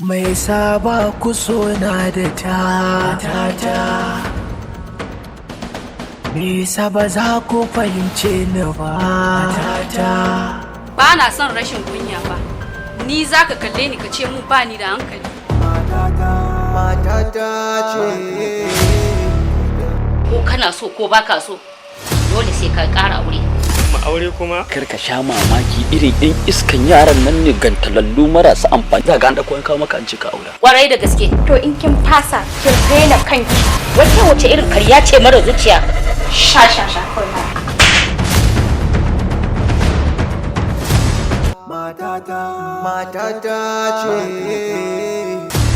Mai saba ku na da ta ta ta. Me yasa ba za ku fahimce ni ba ta ta. Ba na son rashin kunya ba. Ni za ka kalle ni ka ce mun ba ni da hankali. Matata ce. Ko kana so ko baka so, dole sai ka ƙara aure. Ma aure kuma? Kar ka sha mamaki, irin yan iskan yaran nan ne gantalallu marasa amfani, za ga an dauko an kawo maka an ce ka aura. Kwarai da gaske. To in kin fasa, kin raina kanki. Wata wace irin karya ce mara zuciya? Sha sha sha kawai ma. Matata, matata ce.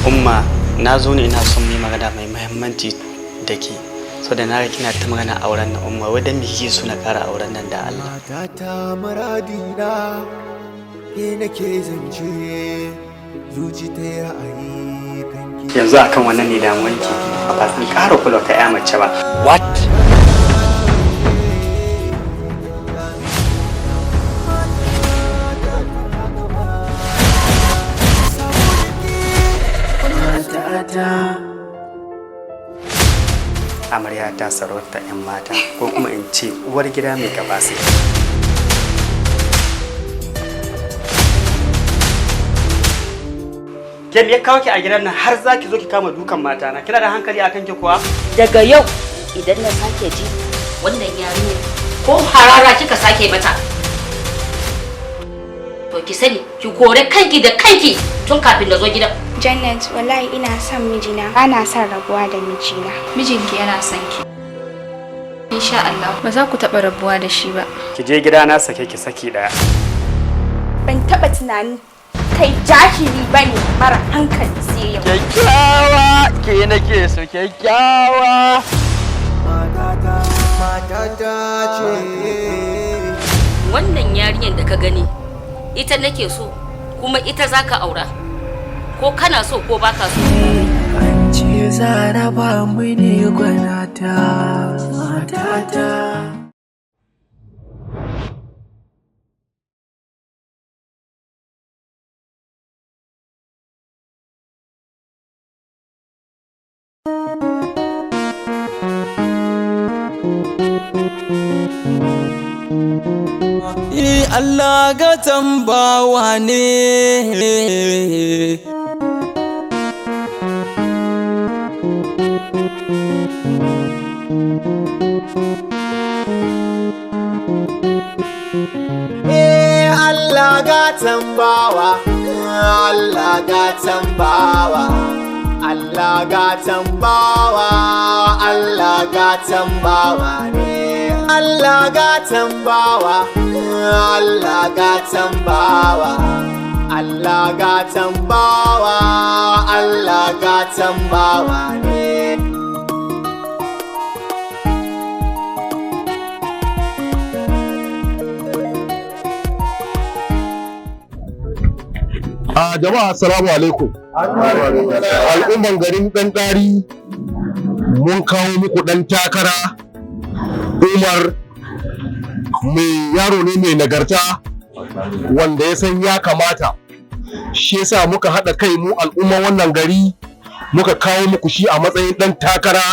Umma, na zo ne ina son mu yi magana mai muhimmanci da ke. Saboda na ga kina ta magana auren nan, Umma, wai dan me kike so na ƙara auren nan da Allah? Matata muradina, ke nake zance, zuci ta yi ra'ayi kanki. Yanzu akan wannan ne damuwanki. Ba zan ƙara kula ta ƴa mace ba. What? Matata. Amarya ta sarauta 'yan mata, ko kuma in ce uwar gida mai capacity. Ke me ya kawo ki a gidan nan har za ki zo ki kama dukan mata na? Kina da hankali akan ki kuwa? Daga yau idan na sake ji wannan yarinya ko harara kika sake mata, to ki sani ki kore kanki da kanki tun kafin na zo gidan. Janet, wallahi ina son mijina. Ba na son rabuwa da mijina. Mijinki yana son ki. Insha Allah ba za ku taɓa rabuwa da shi ba. Ki je gida na sake ki saki daya. Ban taɓa tunanin kai jahili bane mara hankali sai yau. Kyakkyawa, ke nake so, kyakkyawa. Matata, matata ce. Wannan yarinyar da ka gani ita nake so, kuma ita za ka aura. Ko kana so ko baka so. An ce za raba mu ne gwanata matata. Allah ga tambawa ne. Eh Allah ga tambawa, Allah ga tambawa, Allah ga tambawa, Allah ga tambawa ne. Allah ga tambawa, Allah ga tambawa, Allah ga tambawa, Allah ga tambawa ne. A jama'a, assalamu alaikum. Al'umman garin ɗan ɗari, mun kawo muku ɗan takara Umar, mai yaro ne mai nagarta wanda ya san ya kamata. Shi yasa muka haɗa kai mu al'umman wannan gari muka kawo muku shi a matsayin ɗan takara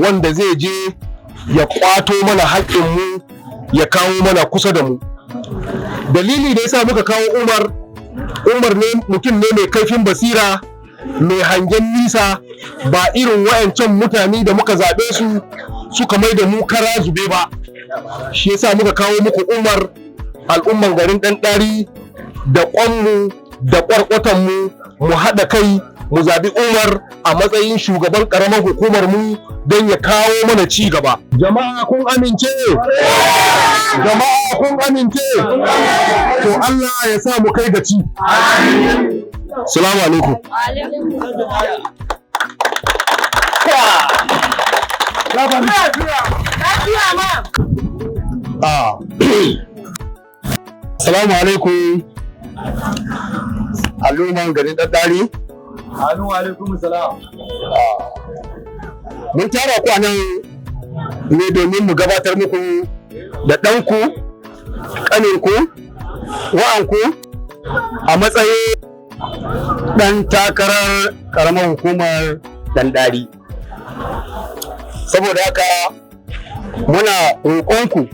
wanda zai je ya ƙwato mana haƙƙinmu, ya kawo mana kusa da mu. Dalili da yasa muka kawo Umar, Umar ne mutum ne mai kaifin basira, mai hangen nisa, ba irin wayancan mutane da muka zaɓe su suka mai da mu kara zube ba. Shi yasa muka kawo muku Umar, al'umman garin ɗanɗari, da ƙwanmu da ƙwarƙwatanmu mu haɗa kai mu zaɓi Umar a matsayin shugaban ƙaramar hukumar mu don ya kawo mana ci gaba. Jama'a, kun amince? Jama'a, kun amince? To Allah ya sa mu kai gaci. Salamu alaikum. Ah. Salamu alaikum. Al'umman garin Ɗaɗɗari. Anu alaikum salam. Mun tara ku a nan ne domin mu gabatar muku da ɗanku, ƙaninku, wa'anku a matsayin Ɗan takarar ƙaramar hukumar Ɗanɗari. Saboda haka muna roƙonku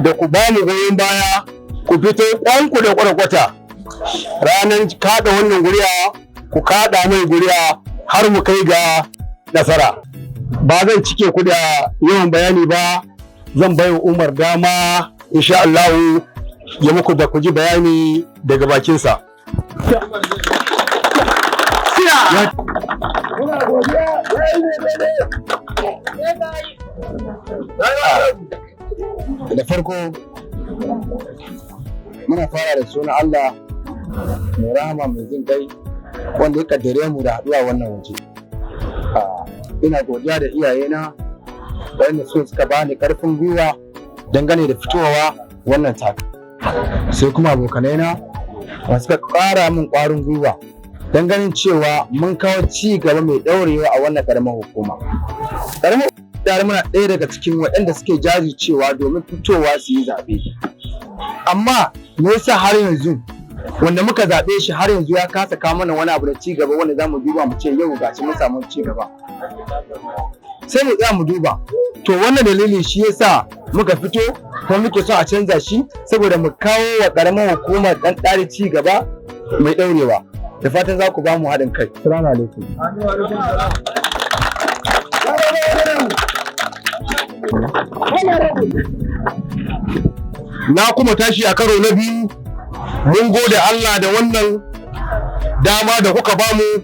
da ku ba mu goyon baya, ku fito ƙwanku da ƙwarƙwata ranar kaɗa wannan guri'a, ku kaɗa mai guri'a har mu kai ga nasara. Ba zan cike ku da yawan bayani ba, zan bai wa Umar dama insha Allahu ya muku da ku ji bayani daga bakinsa. Da farko muna fara da sunan Allah mai rahama mai jin kai, wanda ya kaddare mu da haɗuwa wannan waje. Ina godiya da iyayena waɗanda su suka bani ƙarfin gwiwa dangane da fitowa wannan taka. Sai kuma abokanaina masu suka ƙara min ƙwarin gwiwa don ganin cewa mun kawo ci gaba mai ɗaurewa a wannan ƙaramar hukuma. Ƙaramar hukumar muna ɗaya daga cikin waɗanda suke jajircewa domin fitowa su yi zaɓe. Amma me yasa har yanzu wanda muka zaɓe shi har yanzu ya kasa kawo mana wani abu da ci gaba wanda za mu duba mu ce yau gashi mun samu ci gaba? Sai mu tsaya mu duba. To wannan dalili shi yasa muka fito kuma muke so a canza shi saboda mu kawo wa ƙaramar hukumar ɗan ɗari ci gaba mai ɗaurewa. Da fatan za ku ba mu haɗin kai. Salamu alaikum. Na kuma tashi a karo na biyu, mun gode Allah da wannan dama da kuka bamu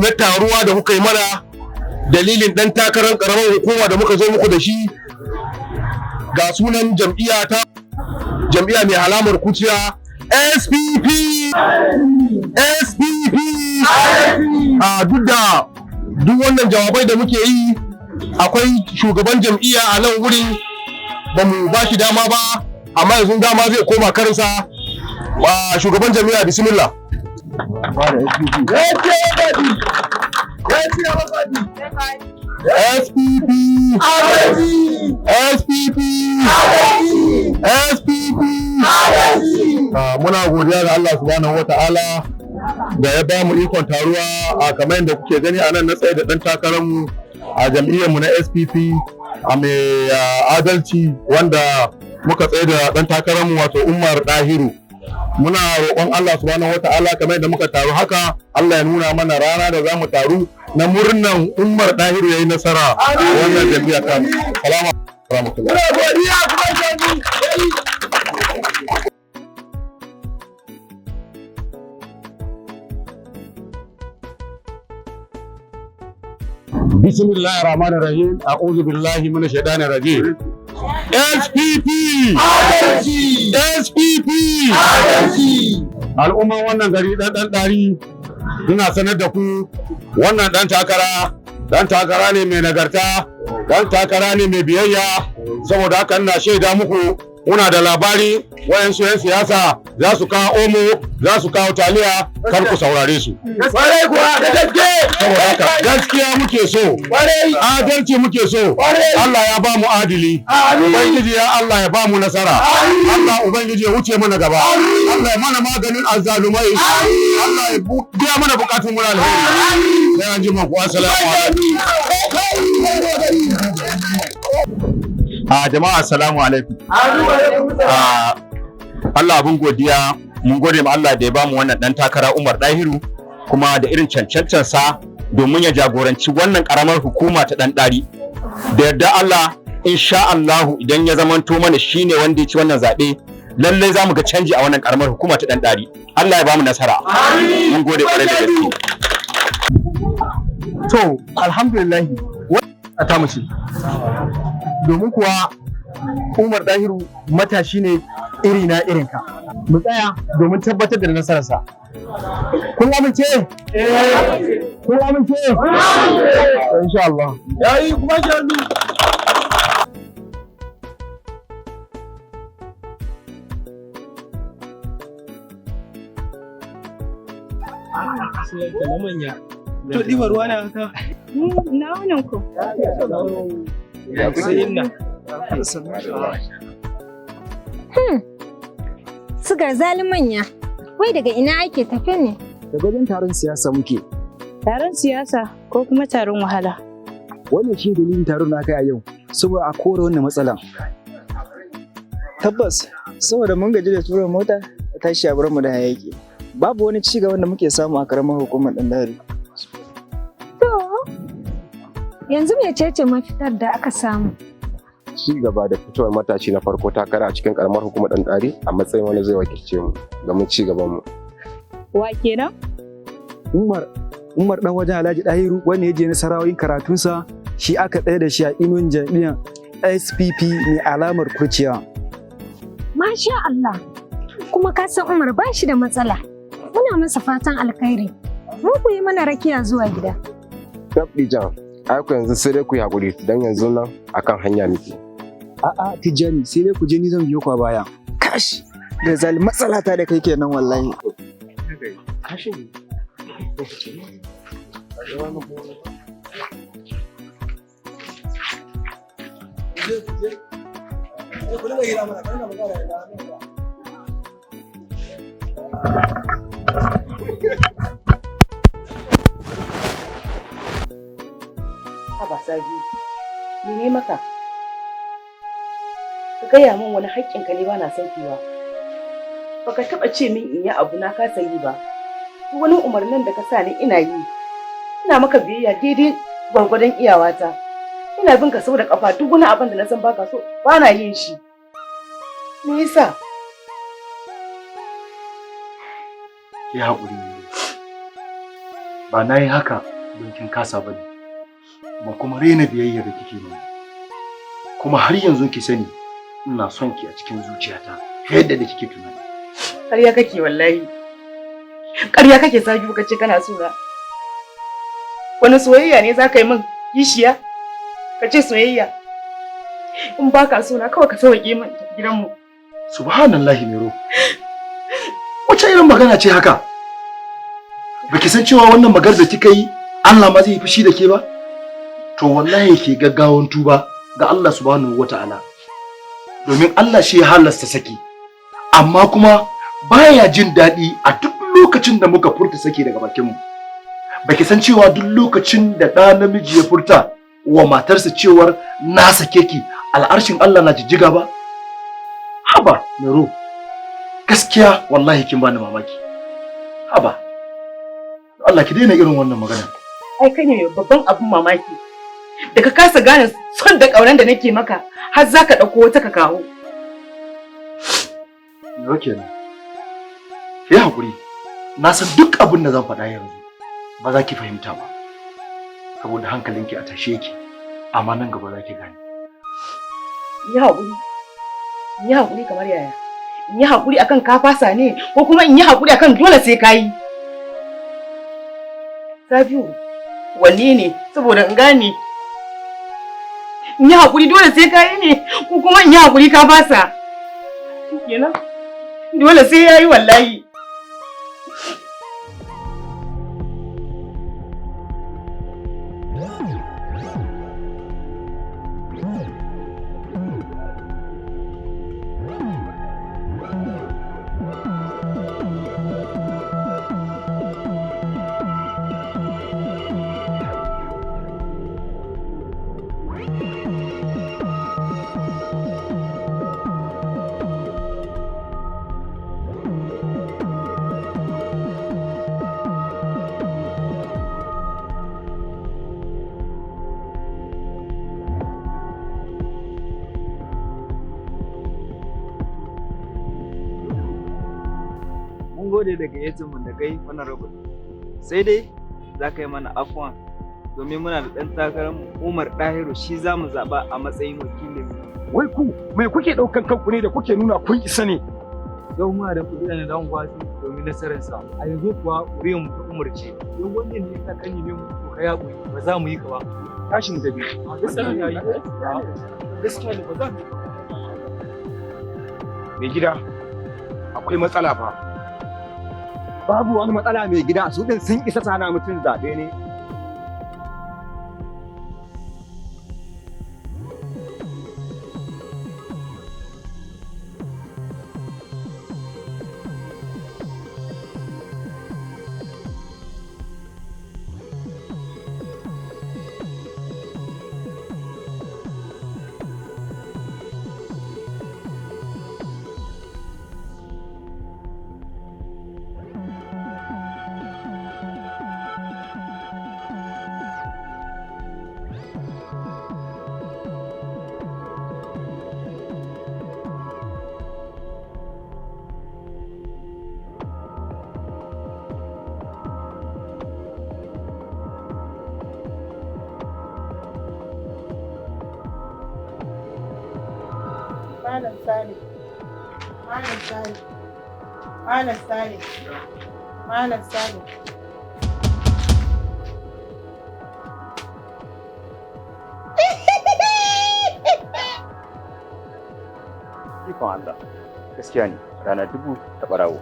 na taruwa da kuka yi mana dalilin ɗan takarar ƙaramar hukuma da muka zo muku da shi. Ga sunan jam'iyya ta jam'iyya mai alamar kuciya, SPP, SPP. A duk da duk wannan jawabai da muke yi, akwai shugaban jam'iyya a nan wurin, ba mu ba shi dama ba, amma yanzu dama zai koma karinsa. Ba shugaban jam'iyya, bismillah. SPP, SPP, SPP. Muna godiya ga Allah subhanahu wa ta'ala da ya ba mu ikon taruwa a kamar yadda kuke gani a nan na tsaye da ɗan takararmu a jam'iyyarmu na SPP a mai adalci, wanda muka tsaye da ɗan takararmu, wato Umar Dahiru. Muna roƙon Allah subhanahu wata'ala, kamar yadda muka taru haka, Allah ya nuna mana rana da za mu taru na murnan Umar Dahiru ya yi nasara wannan jam'iyya ta. Salamu alaikum. بسم الله الرحمن الرحيم، أعوذ بالله من الشيطان الرجيم. SPP, SPP. Al'umman wannan gari ɗan ɗan ɗari, ina sanar da ku wannan ɗan takara, ɗan takara ne mai nagarta, ɗan takara ne mai biyayya. Saboda haka ina shaida muku, muna da labari wayansu 'yan siyasa za su kawo omo, za su kawo taliya, kar ku saurare su. Kwarai kuwa, da gaske. Saboda haka gaskiya muke so, adalci muke so. Allah ya ba mu adili. Ubangiji ya Allah ya ba mu nasara. Allah Ubangiji ya wuce mana gaba. Allah ya mana maganin azzalumai. Allah ya biya mana bukatun mu na alheri. Sai an ji ku, assalamu alaikum. A jama'a, assalamu alaikum. Allah abin godiya, mun gode ma Allah da ya bamu wannan dan takara Umar Dahiru, kuma da irin cancancansa domin ya jagoranci wannan karamar hukuma ta dan dari. Da yarda Allah, insha Allahu, idan ya zamanto mana shine wanda ya ci wannan zaɓe, lallai za mu ga canji a wannan karamar hukuma ta dan dari. Allah ya bamu nasara. Mun gode kwarai da gaske. To, alhamdulillah, wannan ta mu ce. Domin kuwa Umar Dahiru matashi ne iri na irinka. Mu tsaya domin tabbatar da nasararsa. Kun amince? Kun amince? Insha Allah. Yayi kuma hannu. To ɗiba ruwa na haka. Na wannan ku. Ya kusa inna. Sigar zalin manya. Wai daga ina ake tafe ne? Daga wajen taron siyasa muke. Taron siyasa ko kuma taron wahala? Wannan shi dalilin taron da aka yi a yau, saboda a kore wannan matsalan. Tabbas, saboda mun gaji da tura mota tashi a mu da hayaki. Babu wani ci gaban da muke samu a karamar hukumar Ɗandari. To, yanzu mecece mafitar da aka samu? Ci gaba da fitowar matashi na farko takara a cikin karamar hukumar Ɗanɗari a matsayin wani zai wakilce mu domin ci gaban mu. Wa kenan? Umar, Umar dan wajen Alhaji Dahiru wanda ya je nasarawoyin karatunsa shi aka tsaye da shi a inuwan jam'iyyar SPP mai alamar kurciya. Masha Allah, kuma ka san Umar ba shi da matsala. Muna masa fatan alkhairi. Mu ku yi mana rakiya zuwa gida. Tabdi jan, ai ku yanzu sai dai ku yi hakuri don yanzu nan akan hanya muke. A'a Tijjani sai dai ku je ni zan biyo ku a baya. Kash, Gazali matsala ta da kai kenan wallahi. Haba Sabi, me ne maka? Ka gaya min wani haƙƙinka ne ba na saukewa. Baka taɓa ce min in yi abu na kasa yi ba. Duk wani umarnin da ka sa ni ina yi. Ina maka biyayya daidai gwargwadon iyawata. Ina bin ka sau da ƙafa duk wani abin da na san baka so ba na yin shi. Me yasa? Ki haƙuri ba na yi haka don kin kasa ba ne, ban kuma raina biyayyar da kike mini. Kuma har yanzu ki sani ina son ki a cikin zuciyata fiye da kike tunani. Ƙarya kake wallahi. Ƙarya kake Sabiu kace kana so na. Wani soyayya ne za ka yi min kishiya? Ka ce soyayya. In ba ka so na kawai ka sauƙe min gidanmu. Subhanallahi Mero. Wace irin magana ce haka? Baki san cewa wannan maganar da kika yi Allah ma zai yi fushi da ke ba? To wallahi ke gaggawan tuba ga Allah subhanahu wata'ala. Domin Allah shi ya halasta saki. Amma kuma baya jin daɗi a duk lokacin da muka furta saki daga bakinmu. Baki san cewa duk lokacin da ɗa namiji ya furta wa matarsa cewar na sake ki al'arshin Allah na jijjiga ba? Haba, Mero. Gaskiya wallahi kin bani mamaki. Haba. Allah ki daina irin wannan magana. Ai kai ne mai babban abin mamaki. Da ka kasa gane son da ƙaunar da nake maka har za ka ɗauko wata ka kawo. Mero kenan. Ki yi haƙuri. Na san duk abin da zan faɗa yanzu ba za ki fahimta ba. Saboda hankalinki a tashe yake. Amma nan gaba za ki gane. Yi haƙuri. In yi haƙuri kamar yaya? In yi haƙuri akan ka fasa ne ko kuma in yi haƙuri akan dole sai ka yi? Sabiu, wanne ne saboda in gane? In yi haƙuri dole sai ka yi ne ko kuma in yi haƙuri ka fasa? Kenan dole sai ya yi wallahi. Mun gode da gayyatar mu da kai honorable. Sai dai za ka yi mana afuwa domin muna da ɗan takarar mu Umar Dahiru shi za mu zaɓa a matsayin wakilin mu. Wai ku me kuke ɗaukan kanku ne da kuke nuna kun isa ne? Yau muna da kuɗi da zamu ba su domin nasararsa. A yanzu kuwa ƙuri'ar mu ta Umar ce. Duk wanda ne ya kan neme mu to kai haƙuri ba za mu yi ka ba. Tashi mu tafi. Gaskiya ne Gaskiya ne ba za mu yi. Mai gida, akwai matsala fa. Babu wani matsala mai gida su din sun isa sana mutum zaɓe ne. Malam Sale. Malam Sale. Malam Sale. Malam Sale. Ikon Allah, gaskiya ne rana dubu ta ɓarawo,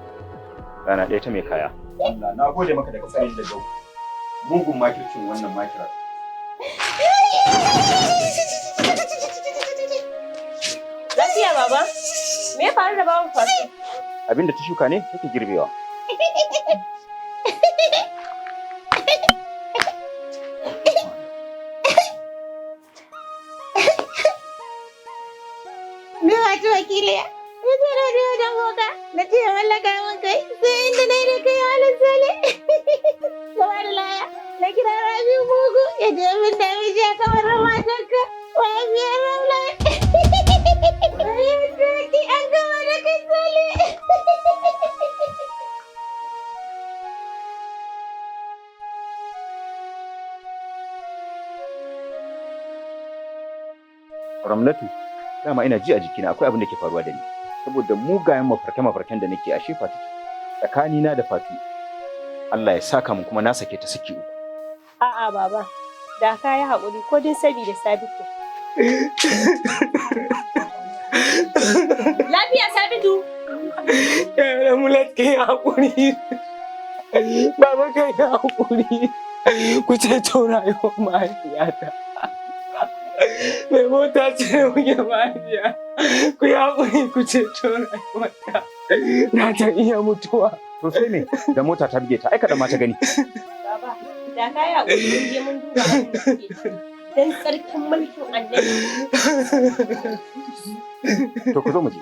rana ɗaya ta mai kaya. Allah na gode maka daga tsarin da gau. Mugun makircin wannan makira. Lafiya baba? Me ya faru da baban Fatu? Abinda ta shuka ne take girbewa. Me wato wakiliya? Me zai rage wajen boka? Na ce ya mallaka min kai sai inda na yi da kai halin sale. Gaba da laya. Na kira Rabi'u Mugu ya je min da miji a kamar matarka. Wa biyar ramla. Bayan doki an gama da kai sale. Ramlatu, dama ina ji a jikina akwai abin da ke faruwa da ni. Saboda mugayen mafarke-mafarken da nake ashe Fatu ce. Tsakanina da Fatu. Allah ya saka mun kuma na sake ta saki uku. A'a baba, da ka yi haƙuri ko din sabida Sabitu. Lafiya Sabitu? Ramlat kai haƙuri. Baba kai haƙuri. Ku ceto rayuwar mahaifiyata. Mai mota ce muke mahaifiya. Ku yi haƙuri ku ceto rayuwarta. Na ta iya mutuwa. To sai me da mota ta buge ta ai kaɗan ma ta gani. Baba, da ka yi haƙuri mun je mun duba halin da suke ciki. Dan tsarkin mulkin annabi. To ku zo mu je.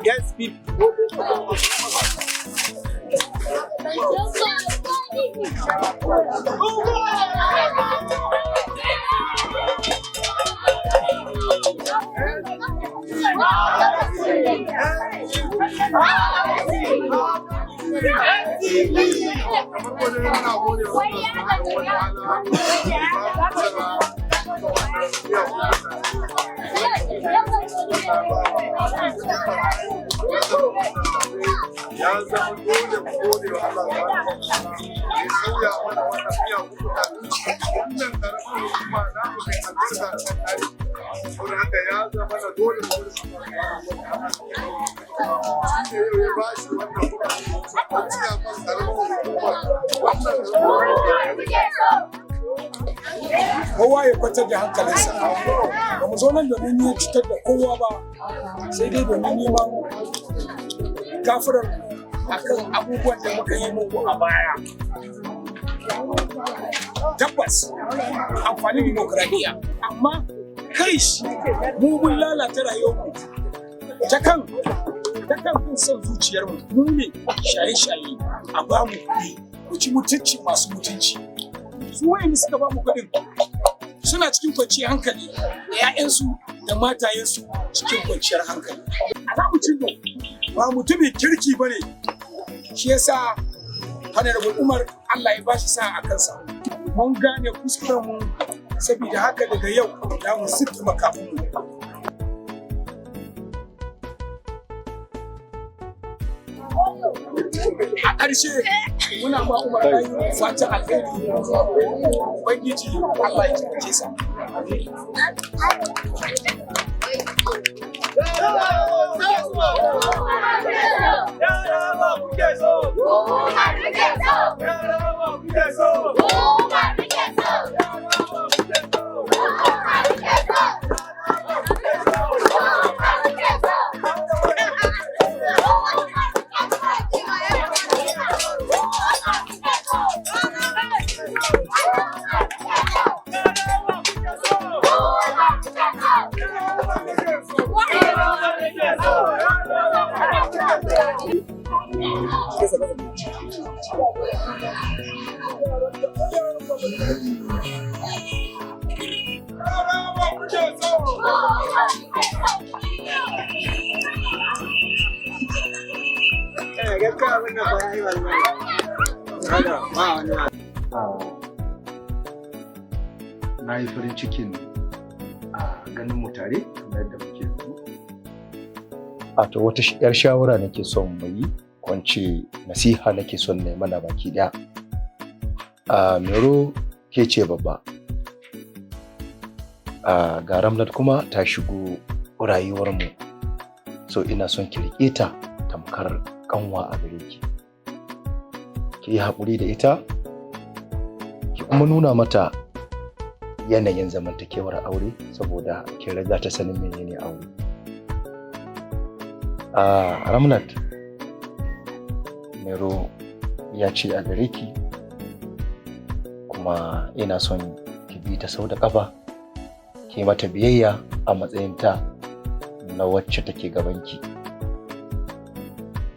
Yes, people. Ya zama dole mu gode wa Allah subhanahu wa ta'ala ya sauya mana wannan miyagun mutane. Shi ne yau ya ba shi wannan ciyaman karamar hukumar wannan. Kowa ya kwantar da hankalinsa. Ba mu zo nan domin yin cutar da kowa ba, sai dai domin neman gafarar akan abubuwan da muka yi muku a baya. Tabbas amfanin dimokuraɗiyya, amma kai shi mu mun lalata rayuwarmu ta kan bin son zuciyarmu. Mu ne shaye-shaye, a ba mu kuɗi mu ci mutunci masu mutunci. Su wayanda suka ba mu kuɗin suna cikin kwanciyar hankali da 'ya'yansu da matayensu cikin kwanciyar hankali. Alamu Cindo ba mutumin kirki ba ne, shi yasa Honorable Umar Allah ya bashi sa'a a kansa. Mun gane kuskuren mu, saboda haka daga yau za mu sirta makamanmu. A ƙarshe muna ba Umar Ɗahiru fatan alheri, Ubangiji Allah ya taimake sa. Na yi farin cikin a ganin mu tare kamar yadda muke yanzu. A to, wata yar shawara nake son mu yi, ko in ce nasiha nake son na yi mana baki ɗaya. A Mero, ke ce babba. A ga Ramlat kuma ta shigo rayuwarmu. So ina son ki riƙe ta tamkar kanwa a gare ki. Ki yi haƙuri da ita, ki kuma nuna mata yanayin zamantakewar aure, saboda ki riga ta sanin menene aure. A Ramlat, Mero ya ce a gare ki, kuma ina son ki bi ta sau da ƙafa, ki mata biyayya a matsayinta na wacce take gabanki.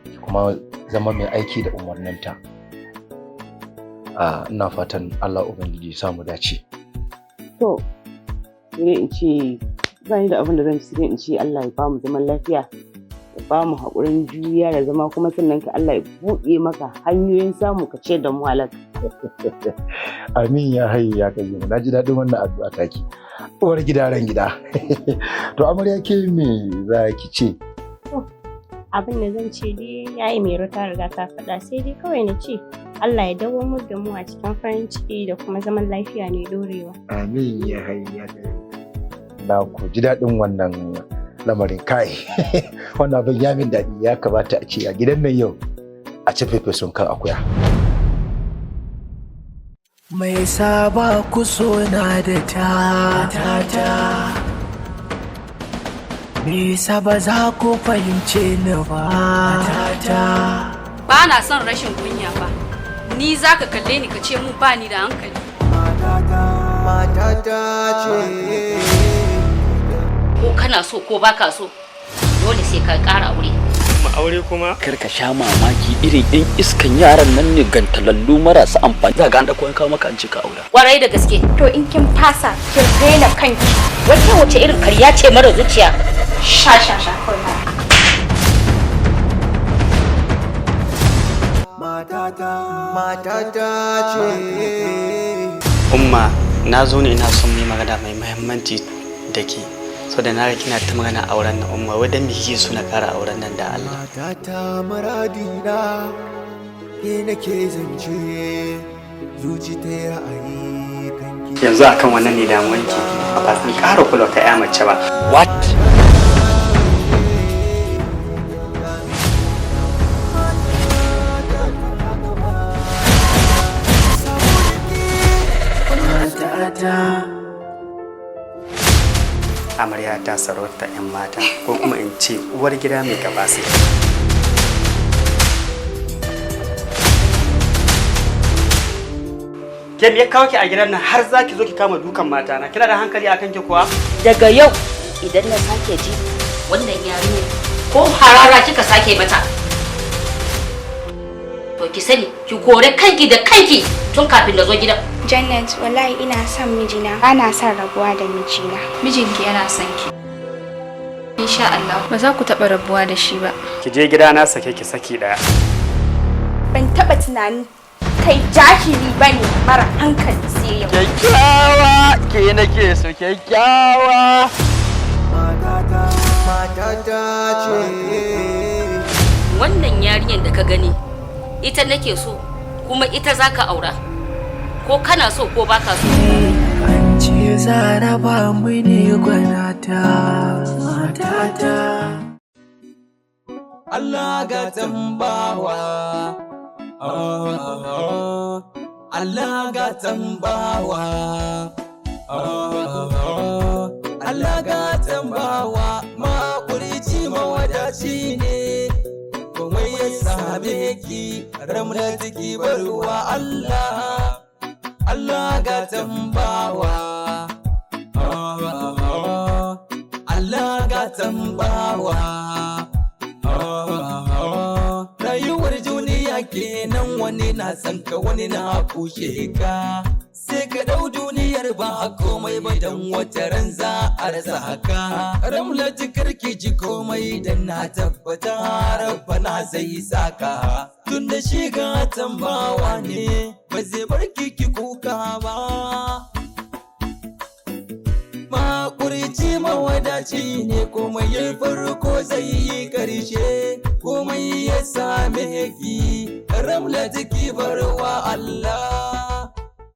Ki kuma zama mai aiki da umarninta. A ina fatan Allah Ubangiji ya samu dace. To, sai dai in ce ba ni da abin da zan ci, sai dai in ce Allah ya bamu zaman lafiya, ya bamu haƙurin juriya da zama, kuma sannan ka Allah ya buɗe maka hanyoyin samu ka ciyar da mu halak. Amin ya hayyu ya qayyum. Na ji daɗin wannan addu'a taki. Uwar gida ran gida. To amarya, ke me za ki ce? Abin da zan ce dai yayi mai ta riga ta faɗa, sai dai kawai na ce Allah ya dawwamar da mu a cikin farin ciki da kuma zaman lafiya ne dorewa. Amin ya hayyu ya qayyum. Na ku ji daɗin wannan lamarin kai. Wannan abin ya min daɗi, ya kamata a ce a gidan nan yau a ci sun kan akuya. Mai saba ku na da ta, me yasa ba za ku fahimce ni ba ta? Ba na son rashin kunya fa. Ni za ka kalle ni ka ce mun ba ni da hankali. Matata ce. Ko kana so ko baka so, dole sai ka ƙara aure. Ma aure kuma? Kar ka sha mamaki, irin yan iskan yaran nan ne gantalallu marasa amfani. Za ga an dauko an kawo maka an ce ka aura. Kwarai da gaske. To in kin fasa, kin raina kanki. Wata wace irin karya ce mara zuciya? Sha sha sha kawai ma. Matata, matata ce. Umma, na zo ne ina son mu yi magana mai muhimmanci da ke, saboda na ga kina ta magana auren nan. Umma, wai dan me kike so na ƙara auren nan da Allah? Matata muradina, ke nake zance, zuci ta yi ra'ayi kanki. Yanzu akan wannan ne damuwanki? Ba zan ƙara kula ta ya mace ba. What? Amarya ta sarauta 'yan mata, ko kuma in ce uwar gida mai capacity. Ke me ya kawo ki a gidan nan har za ki zo ki kama dukan mata na? Kina da hankali akan ki kuwa? Daga yau idan na sake ji wannan yarinya ko harara kika sake mata, to ki sani ki kore kanki da kanki tun kafin na zo gidan. Janet, wallahi ina son mijina, ba na son rabuwa da mijina. Mijinki yana son ki. Insha Allah ba za ku taɓa rabuwa da shi ba. Ki je gida na sake ki saki daya. Ban taɓa tunanin kai jahili bane mara hankali sai yau. Kyakkyawa ke nake so, kyakkyawa. Matata ce. Wannan yarinyar da ka gani ita nake so, kuma ita zaka aura, ko kana so ko baka so. An ce zaraba mu ne gwanata. Matata. Allah ga tambawa. Allah ga tambawa. Allah ga tambawa. Maƙurici mawadaci ne. Komai ya same ki, ramla ki barwa Allah. Allah ga tambawa. Allah ga tambawa. Rayuwar duniya kenan, wani na san ka, wani na kushe ka. Sai ka ɗau duniyar ba komai ba, dan wata ran za a rasa haka. Ramla karki ji komai, dan na tabbata Rabbana zai saka. Tun da shi ga tambawa ne, ba zai bar ki kuka ba. Makurci mawadaci ne, komai ya farko zai yi karshe, komai ya same ki. Ramla ki barwa.